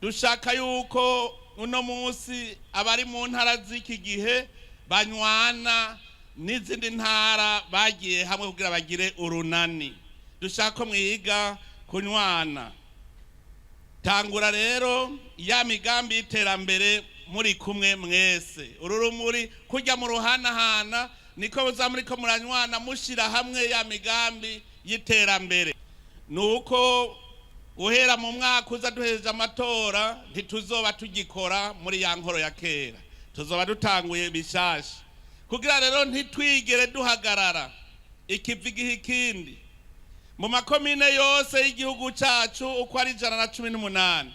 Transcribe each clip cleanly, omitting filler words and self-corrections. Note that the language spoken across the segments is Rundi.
Dushaka yuko uno munsi abari mu ntara z'iki gihe banywana n'izindi ntara bagiye hamwe kugira bagire urunani. Dushaka ko mwiga kunywana. Tangura rero ya migambi y'iterambere muri kumwe mwese. Uru rumuri kujya mu ruhanahana niko buza muriko muranywana, mushira hamwe ya migambi y'iterambere. Nuko guhera mu mwaka uza duhejeje amatora, ntituzoba tugikora muri ya nkoro ya kera, tuzoba dutanguye bishasha. Kugira rero ntitwigere duhagarara ikivi gihe ikindi, mu makomine yose y'igihugu cacu uko ari 118,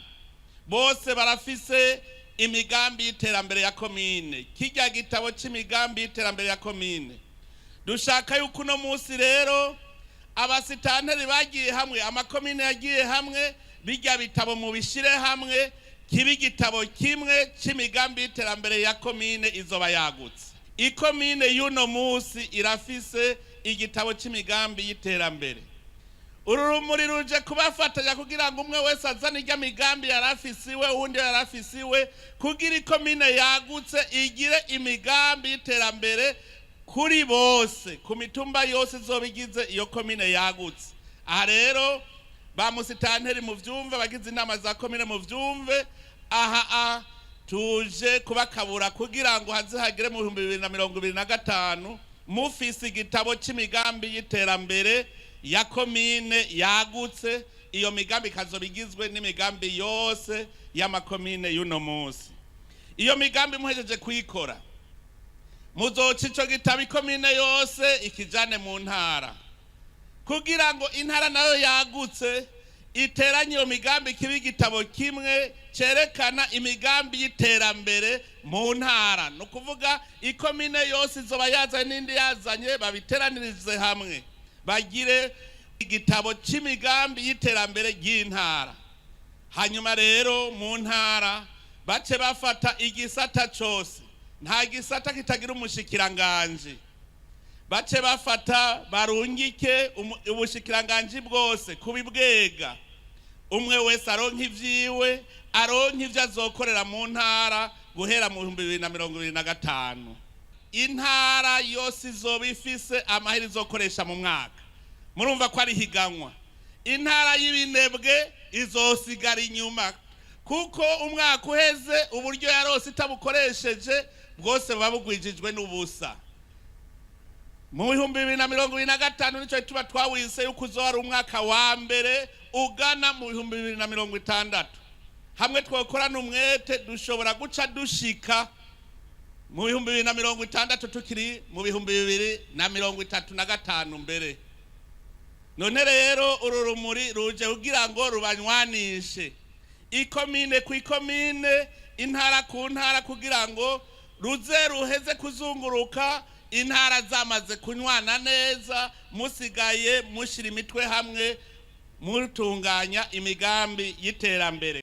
bose barafise imigambi y'iterambere ya komine, kirya gitabo c'imigambi y'iterambere ya komine. Dushaka yuko uno munsi rero abasitanteri bagiye hamwe, amakomine yagiye hamwe, bijya bitabo mubishire hamwe, kibe igitabo kimwe c'imigambi y'iterambere ya komine izoba yagutse. Ikomine y'uno munsi irafise igitabo c'imigambi y'iterambere. Uru rumuri ruje kubafatanya kugira ngo umwe wese azane irya migambi yarafise iwe, uwundi yarafise iwe, kugira ikomine yagutse igire imigambi y'iterambere kuri bose, ku mitumba yose izoba igize iyo komine yagutse. Aha rero ba musitanteri muvyumve, abagize inama za komine muvyumve, aha a tuje kubakabura kugira ngo haze hagere mu 2025 mufise igitabo c'imigambi y'iterambere ya komine yagutse. Iyo migambi ikazoba igizwe n'imigambi yose y'amakomine y'uno munsi. Iyo migambi muhejeje kuyikora, muzoca ico gitabo ikomine yose ikijane mu ntara, kugira ngo intara nayo yagutse iteranye iyo migambi, kibe igitabo kimwe cerekana imigambi y'iterambere mu ntara. Ni ukuvuga ikomine yose izoba yazanye n'indi yazanye, babiteranirize hamwe bagire igitabo c'imigambi y'iterambere ry'intara. Hanyuma rero mu ntara bace bafata igisata cose, nta gisata kitagira umushikiranganji, bace bafata barungike ubushikiranganji bwose kubibwega, umwe wese aronka ivyiwe, aronka ivyo azokorera mu ntara guhera mu 2025. Intara yose izoba ifise amahera izokoresha mu mwaka. Murumva ko ari higanwa. Intara y'ibinebwe izosigara inyuma, kuko umwaka uheze uburyo yarose itabukoresheje bwose buba bugwijijwe n'ubusa. Mu 2025 nico tuba twawise yuko uzoba ari umwaka wa mbere ugana mu 2060. Hamwe twokorana umwete, dushobora guca dushika mu 2060 tukiri mu 2035 mbere. None rero uru rumuri ruje kugira ngo rubanywanishe, ikomine ku ikomine, intara ku ntara, kugira ngo ruze ruheze kuzunguruka intara zamaze kunywana neza, musigaye mushyira imitwe hamwe mutunganya imigambi y'iterambere.